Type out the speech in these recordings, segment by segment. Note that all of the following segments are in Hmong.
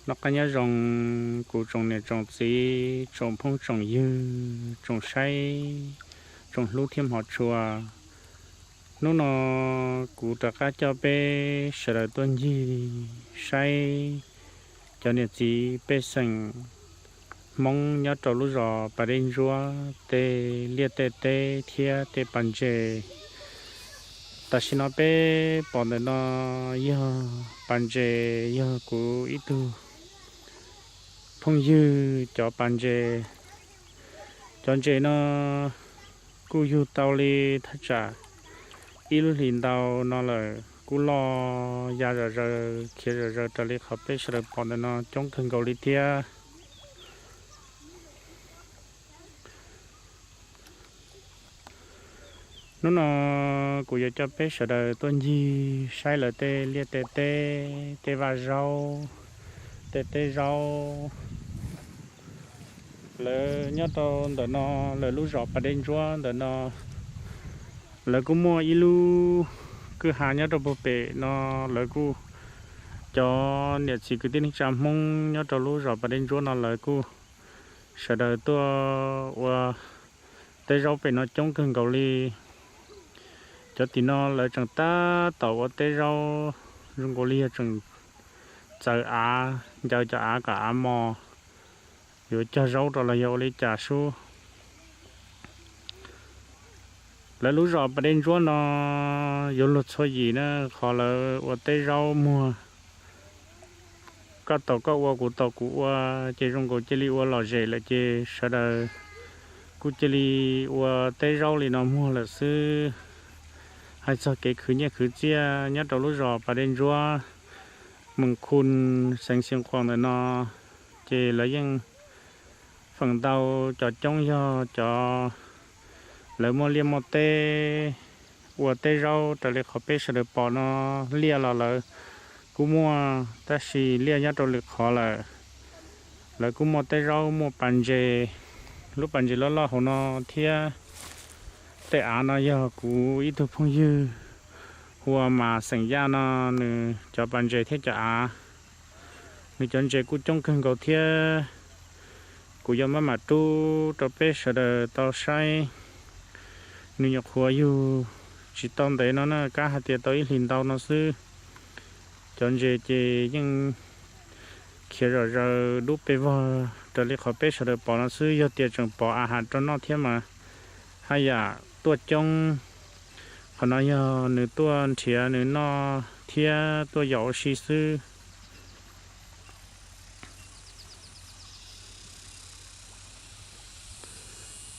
Noj qab nyob zoo kuv tsoom niam tsoom txiv, tsoom phooj tsoom ywg, tsoom saib, tsoom hlub thiab hmov tshua. Hnub no kuv rov qab coj peb sawv daws tuaj ncig saib cov niam txiv pej xeem Hmoob nyob rau lub zos Pas Dej Ntsuab tej liaj tej teb thiab tej pas ntses. Tam sim no peb pom ntawm no yog pas ntses, yog kuv ib tug phooj ywg cov pas ntses. Cov ntses no kuj yug tau li thaj tsam ib lub hlis ntau no lawm, kuj loj ya zom zaws khiav zom zaws raws li qhov peb sawv daws pom ntawm no coob kawg nkaus li thiab. Hnub no kuv yuav coj peb sawv daws tuaj ncig saib lawv tej liaj tej teb, tej vaj zaub, tej teb zaub. Lawv nyob rau ntawm no, lawv lub zos Pas Dej Ntsuab ntawm no, lawv kuj muaj ib lub kwj ha nyob rau puag pem no. Lawv kuj, cov niam txiv kwv tij neej tsa Hmoob nyob rau lub zos Pas Dej Ntsuab no lawv kuj sawv daws tuaj ua teb zaub pem no coob kawg nkaus li. Cov tim no lawv tseem tab tom ua teb zaub zoo nkaus li yog tseem txawv av, ncaws cov av kom av mos, yuav cog zaub rau los yog ua li cas sub. Lawv lub zos Pas Dej Ntsuab no yuav luag txhua yim na, qhov lawv ua teb zaub muag, koj tau koj ua, kuv tau kuv ua, ces zoo nkaus cia li ua lom zem lawm ces sawv daws kuj cia li ua teb zaub li no muag lawm xwb. Hais txog kev khwv nyiaj khwv txiaj nyob rau lub zos Pas Dej Ntsuab, Mees Khu, xeev Xeev Khuam ntawm no, ces lawv yeej feem ntau cov coob yog cov lawv muaj liaj muaj teb ua teb zaub raws li qhov peb sawv daws pom no. Liaj los lawv kuj muaj tab sis liaj nyob rau lwm qhov lawm. Lawv kuj muaj teb zaub muaj pas ntses. Lub pas ntses loj loj hauv no thiab tej av no yog kuv ib tug phooj ywg hu ua Mas xeem Yaj no, nws cov pas ntses thiab cov av, nws cov ntses kuj coob kawg nkaus thiab. Kuv yuav maj mam rub rau peb sawv daws tau saib. Nws nyuam qhuav yug tsis tau ntev no na, kab hais tias tau ib hlis ntau no xwb. Cov ntses ces yeej khiav zom zaws dub pes vog raws li qhov peb sawv daws pom no xwb. Yog tias tseem pom a has rau noj thiab mas haj yam tuaj coob. Qhov no yog nws tuaj nrhiav nws noj thiab tuaj yaum ua si xwb.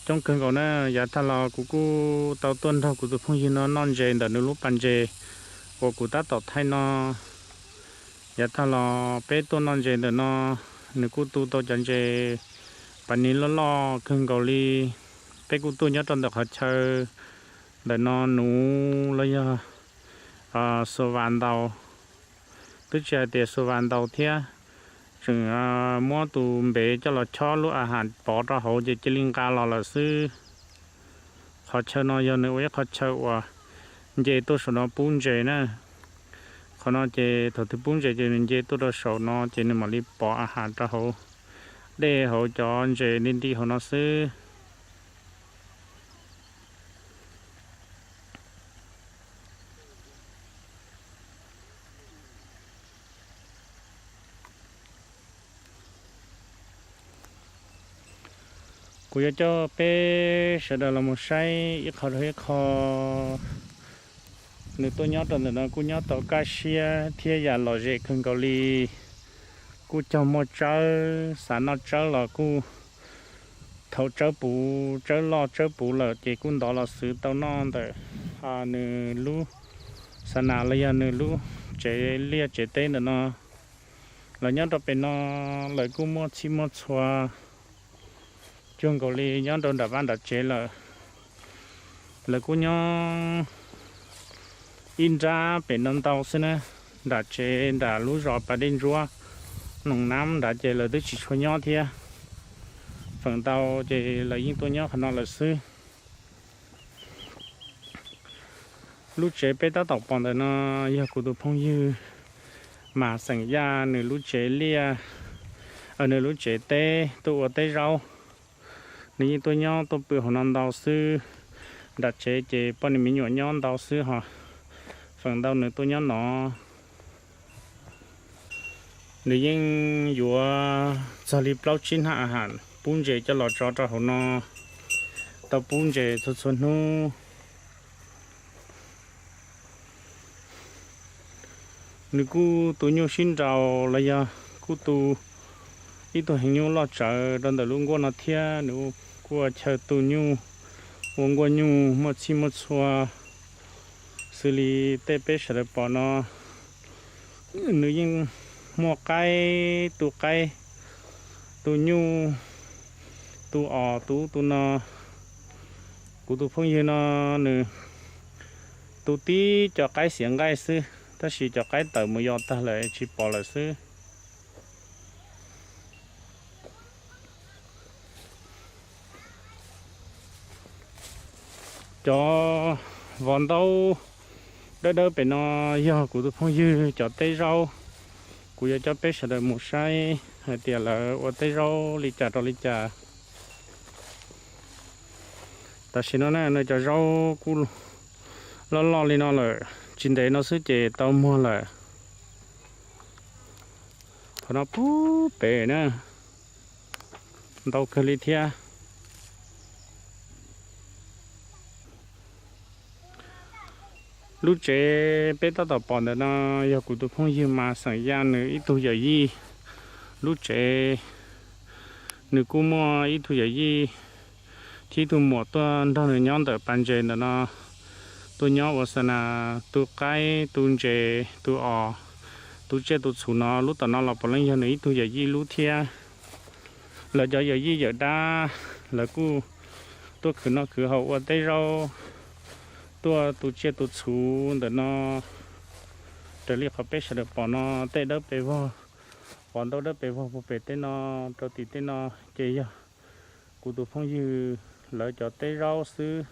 Coob kawg nkaus na. Yav tag los kuv kuj tau tuaj nrog kuv tus phooj ywg no noj ntses ntawm nws lub pas ntses uas kuv tab tom thaij no. Yav tag los peb tuaj noj ntses ntawm no, nws kuj tu tau cov ntses pas niv loj loj kawg nkaus li. Peb kuj tuaj nyob rau ntawm qhov chaw ntawm no nuv los yog xuas vas ntaus, twb tsis hais tias xuas vas ntaus thiab, tseem muab tus npev coj los chob lub a has pov rau hauv ces cia li nqa los lawm xwb. Qhov chaw no yog nws ua ib qhov chaw uas nce tuaj saum no pub ntses na. Qhov no ces thaum twg pub ntses ces nws nce tuaj rau saum no ces nws mam li pov a has rau hauv dej hauv cov ntses nti nti hauv no xwb. Kuv yuav coj peb sawv daws los mus saib ib qho rau ib qho. Nws tuaj nyob rau ntawm no kuj nyob tau kaj siab thiab yam lom zem kawg nkaus li. Kuj cog muaj tsawb, xav noj tsawb los kuj thaum tsawb puv, tsawb loj tsawb puv lawm ces kuj ntov los xwv tau noj ntawm nws lub xa nas los yog nws lub tsev liaj tsev teb ntawm no. Lawv nyob rau pem no lawv kuj muaj txhij muaj txhua cuag nkaus li nyob rau nram vaj nram tsev lawm. Lawv kuj nyob ib nrab pem no ntau xwb na, nram tsev nram lub zos Pas Dej Ntsuab, Noom Nab nrad ces lawv twb tsis tshua nyob thiab. Feem ntau ces lawv yeej tuaj nyob qhov no lawm xwb. Lub tsev peb tab tom pom ntawm no yog kuv tus phooj ywg Mas xeem Yaj nws lub tsev liaj, nws lub tsev teb tuaj ua teb zaub, nws yeej tuaj nyob tuaj pw hauv no ntau xwb. Nram tsev ces poj niam me nyuam nyob ntau xwb ho feem ntau nws tuaj nyob no. Nws yeej yuav txog li plaub tsib hnab ham pub ntses coj los tso rau hauv no, tau pub ntses txhua txhua hnub. Nws kuj tu nyuj sib nraus los yog kuj tu ib tug heev nyuj loj tsawv rau ntawm lub nkuaj no thiab. Nws kuj ua chaw tu nyuj, ua nkuaj nyuj muaj txhij muaj txhua xws li tej peb sawv daws pom no. Nws yeej muaj qaib, tu qaib, tu nyuj, tu os, tu ub tu no. Kuv tus phooj ywg no nws tu tib co qaib xiav nqaij xwb, tab sis cov qaib tawm mus yos tag lawm tsis pom lawm xwb. Cov vov ntaub dawb dawb pem no yog kuv tus phooj ywg cov teb zaub. Kuv yuav coj peb sawv daws mus saib hais tias lawv ua teb zaub li cas rau li cas. Tam sim no na, nws cov zaub kuj loj loj li no lawm, tsis ntev no xwb ces tau muag lawm. Qhov no puag pem na, ntau kawg li thiab. Lub tsev peb tab tom pom ntawm no yog kuv tus phooj ywg Mas Xeem Yaj nws ib tug yawm yij lub tsev. Nws kuj muaj ib tug yawm yij thiab ib tug muam tuaj nrog nws nyob ntawm pas ntses ntawm no, tuaj nyob ua xa nas, tu qaib, tu ntses, tu os, tu tsiaj tu txhuv no. Lub tom no los puav leej yog nws ib tug yawm yij lub thiab. Lawv cov yawm yij yawm dab, lawv kuj tuaj khwv noj khwv haus ua teb zaub, tuaj tu tsiaj tu txhuv ntawm no. Raws li qhov peb sawv daws pom no, tej dawb pes vog, vov ntaub dawb pes vog puag pem tej no rau tim tej no ces yog kuv tus phooj ywg lawv cov teb zaub xwb.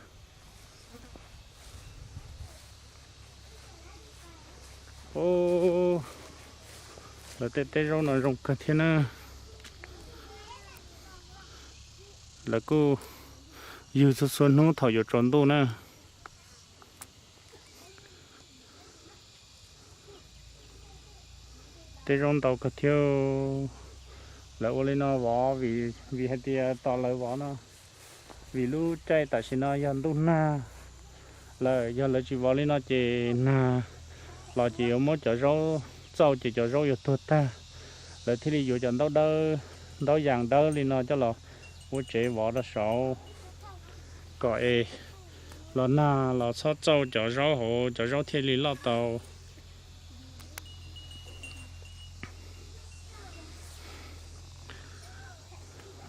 Lawv tej teb zaub no zoo kawg thiab na. Lawv kuj ywg txhua txhua hnub thaum yuav tsaus ntuj na. Tej zaub ntau kawg thiab. Lawv ua li no vov vim, vim hais tias tos lawv vov no, vim lub caij tam sim no yog ntuj nag lawm, yog lawv tsis vov li no ces nag los ces yuav muab cov zaub txauj ces cov zaub yuav tuag tag. Lawv thiaj li yuav cov ntaub dawb, ntaub yas dawb li no coj los ua tsev vov rau saud, kom es los nag los txhob txauj cov zaub hauv, cov zaub thiaj li loj tau.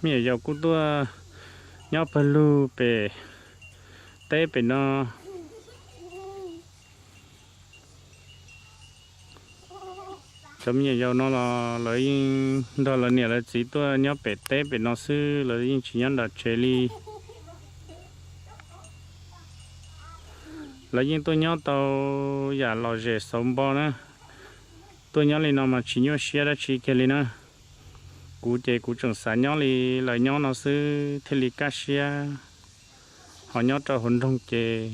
Me nyuam yaus kuj tuaj nyob pawg lug pem teb pem no. Cov me nyuam yaus no los lawv yeej nrog lawv niam lawv txiv tuaj nyob pem teb pem no xwb, lawv yeej tsis nyob nram tsev li. Lawv yeej tuaj nyob tau yam lom zem xauv npo na. Tuaj nyob li no mas tsis nyuaj siab dab tsi kiag li na. Kuv ces kuv tseem xav nyob li lawv nyob no xwb thiaj li kaj siab. Ho nyob rau hauv nroog ces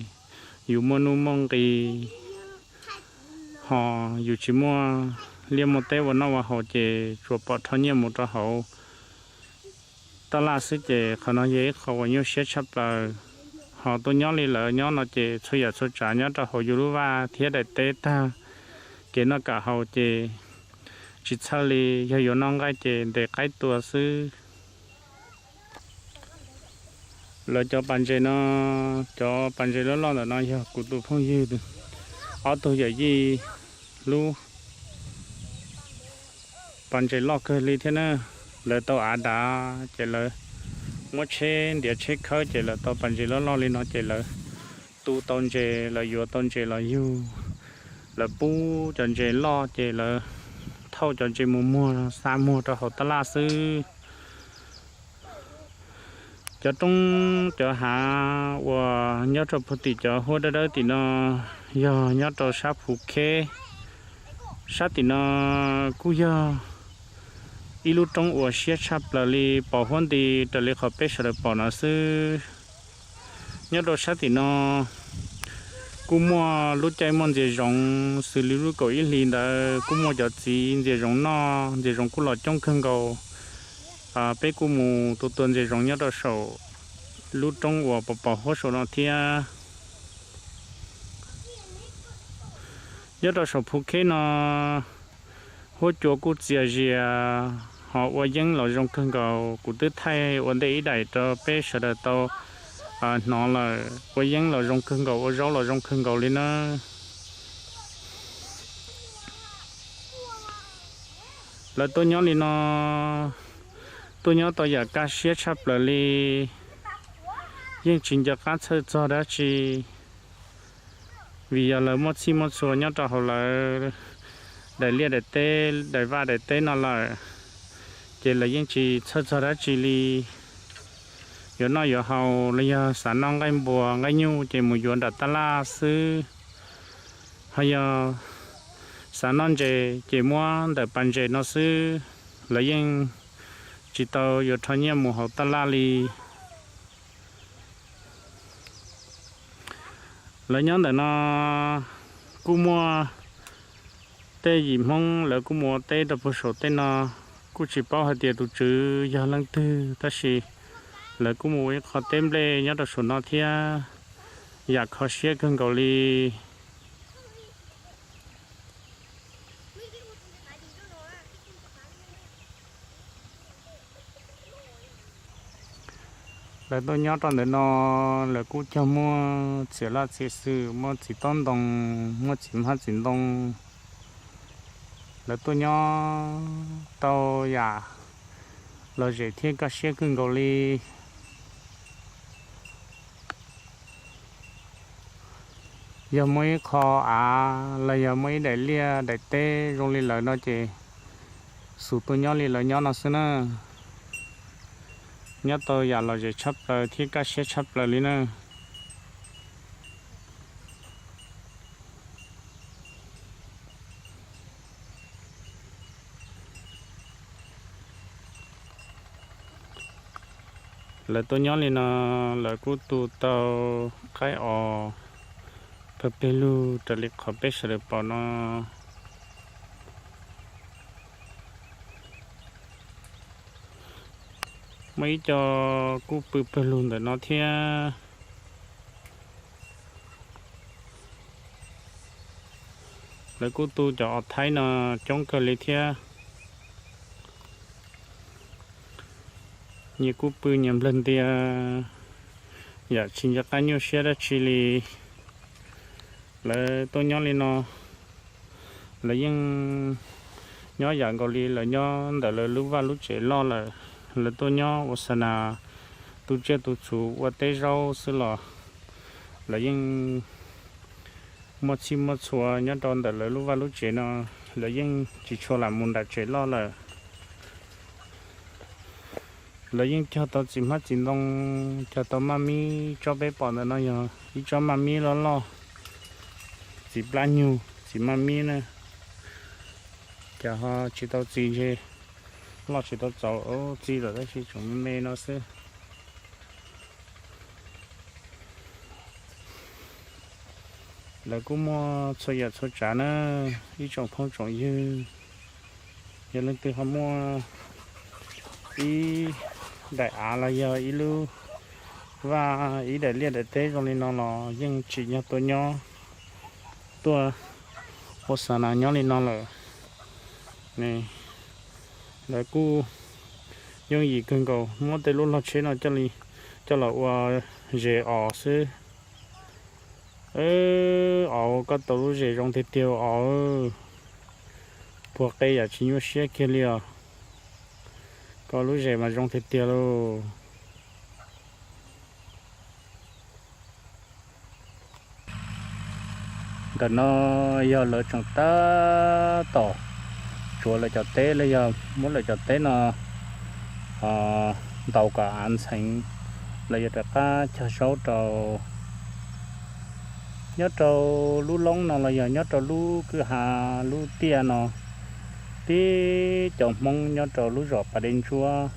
yus muaj nuj muaj nqis, ho yus tsis muaj liaj muaj teb ua noj ua haus ces tsuas pom rho nyiaj mus rau hauv taj laj xwb ces qhov no yog ib qho uas nyuaj siab tshaj plaws. Ho tuaj nyob li lawv nyob no ces txhua yam txhua tsav nyob rau hauv yus lub vaj thiab daim teb tag, kev noj kam haus ces tsis txhawj li, yog yuav noj nqaij ces ntes qaib tua xwb. Lawv cov pas ntses no, cov pas ntses loj loj ntawm no yog kuv tus phooj ywg ob tug yawm yij lub pas ntses loj kawg li thiab na. Lawv tau av dav ces lawv muab tsheb ntiav tsheb khawb ces lawv tau pas ntses loj loj li no ces lawv tu tau ntses, lawv yuav tau ntses los yug, lawv pub cov ntses loj ces lawv thauj cov ntses mus muag xa muag rau hauv taj laj xwb. Cov roob cov hav uas nyob rau puag tim cov huab dawb dawb tim no yog nyob rau sab Phuv Kheb, Sab tim no kuj yog ib lub roob uas siab tshaj plaws li, pos huab nti raws li qhov peb sawv daws pom no xwb. Nyob rau sab tim no kuj muaj lub caij muaj ntxias zoov xws li lub kaum ib hlis ntawd kuj muaj cov txiv ntxias zoov noj, ntxias zoov kuj los coob kawg nkaus. Peb kuj mus tua tua ntxias zoov nyob rau saum lub roob uas pos pos huab saum no thiab. Nyob rau saum Phu Kheb no huab cua kuj txias zias ho ua yeeb los zoo kawg nkaus. Kuv twb thaij ua ntej ib daim rau peb sawv daws tau hnov lawm, ua yeeb los zoo kawg nkaus, ua zaub los zoo kawg nkaus li na. Lawv tuaj nyob li no, tuaj nyob tau yam kaj siab tshaj plaws li, yeej tsis nco qab txhawj txog dab tsi, vim yog lawv muaj txhij muaj txhua nyob rau hauv lawv daim liaj daim teb, daim vaj daim teb no lawm, ces lawv yeej tsis txhawj txog dab tsi li. Yuav noj yuav haus los yog xav noj nqaij npua nqaij nyuj ces mus yuav nram tab laj xwb, ho yog xav noj ntses ces muab ntawm pas ntses no xwb, lawv yeej tsis tau yuav rho nyiaj mus hauv tab laj li. Lawv nyob ntawm no kuj muaj tej yim Hmoob, lawv kuj mus ua teb rau puag saum tej no. Kuj tsis paub hais tias tus tswv yog leej twg, tab sis lawv kuj mus ua ib qho teb nplej nyob rau saum no thiab. Yam kho siab kawg nkaus li. Lawv tuaj nyob rau ntawm no, lawv kuj cog muaj txiv laj txiv xwm, muaj txiv tob ntoo, muaj txiv hmab txiv ntoo. Lawv tuaj nyob tau yam lom zem thiab kaj siab kawg nkaus li. Yog muaj ib qho av los yog muaj ib daim liaj daim teb zoo li lawv no ces xus tuaj nyob li lawv nyob no xwb na. Nyob tau yam lom zem tshaj plaws thiab kaj siab tshaj plaws li na. Lawv tuaj nyob li no, lawv kuj tu tau qaib os pawg pawg lug raws li qhov peb sawv daws pom no. Muaj ib co kuj pw pawg lug ntawm no thiab. Lawv kuj tu cov os thaib no coob kawg li thiab. Nyias kuj pw nyias nplawg ntia, yam tsis nco qab nyuaj siab dab tsi li. Lawv tuaj nyob li no, lawv yeej nyob yam nkaus li lawv nyob ntawm lawv lub vaj lub tsev loj lawm. Lawv tuaj nyob ua xa nas, tu tsiaj tu txhu ua teb zaub xwb los lawv yeej muaj txhij muaj txhua nyob rau ntawm lawv lub vaj lub tsev no, lawv yeej tsis tshua lam mus nram tsev loj lawm. Lawv yeej cog tau txiv hmab txiv ntoo, cog tau maj mib, tsob peb pom ntawm no yog ib tsob maj mib loj loj, txiv plab nyug, txiv maj mib na. Ces ho tsis tau txi ntshe loj tsis tau txaus txi lawm tab sis tseem me me no xwb. Lawv kuj muaj txhua yam txhua tsav na, ib tsoom phooj tsoom ywg. Yog leej twg ho muaj ib daim av los yog ib lub vaj, ib daim liaj daim teb zoo li no los yeej tsim nyog tuaj nyob, tuaj ua xa nas nyob li no lawm. Lawv kuj yooj yim kawg nkaus, muab tej lub log tsheb no coj los ua zes os xwb. Os, koj tau lub zes zoo tiag tiag os. Puag qe yam tsis nyuaj siab kiag li os. Koj lub zes mas zoo tiag tiag lauj. Ntawm no yog lawv tseem tab tom tsuav lawv cov teb los yog muab lawv cov teb no ntaus kom av ntxheev, lawv yuav rov qab cog zaub rau. Nyob rau lub loob no los yog nyob rau lub kwj ha lub tiaj no, tib cov Hmoob nyob rau lub zos Pas Dej Ntsuab,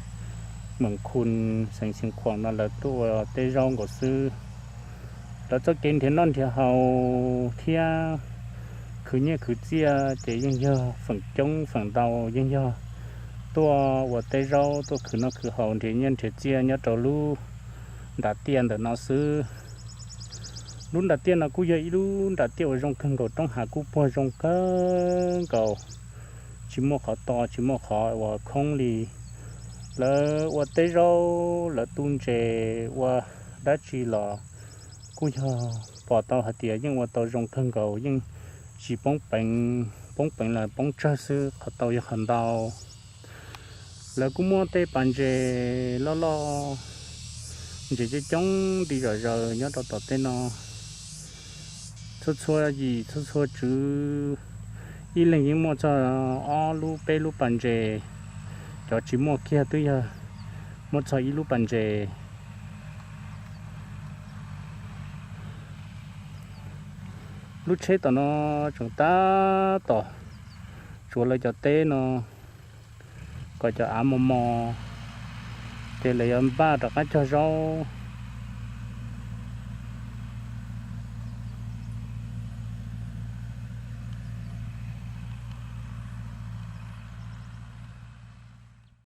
Meem Khun, xeev Xeev Khuam no lawv tuaj ua teb zaub nkaus xwb. Lawv txoj kev nrhiav noj nrhiav haus thiab khwv nyiaj khwv txiaj ces yeej yog feem coob feem ntau yeej yog tuaj ua teb zaub tuaj khwv noj khwv haus nrhiav nyiaj nrhiav txiaj nyob rau lub nram tiaj ntawm no xwb. Lub nram tiaj no kuj yog ib lub nram tiaj uas zoo kawg nkaus, roob hav kuj puag zoo kawg nkaus, tsis muaj qhov to tsis muaj qhov uas khoob li. Lawv ua teb zaub lawv tu ntses ua dab tsi los kuj yog pom tau hais tias yeej ua tau zoo kawg nkaus, yeej tsis poob peev, poob peev los poob tsawg xwb, qhov tau yog qhov ntau. Lawv kuj muaj tej pas ntses loj loj, ntses coob coob nti zom zaws nyob rau tom tej no. Txhua txhua yim txhua txhua tswv ib leeg yeej muaj txog ob lub peb lub pas ntses, cov tsis muaj kiag twb yog muaj txog ib lub pas ntses. Lub tsheb tom no tseem tab tom tsuav lawv cov teb no kom cov av mos mos, ces lawv yuav npaj rov qab cog zaub.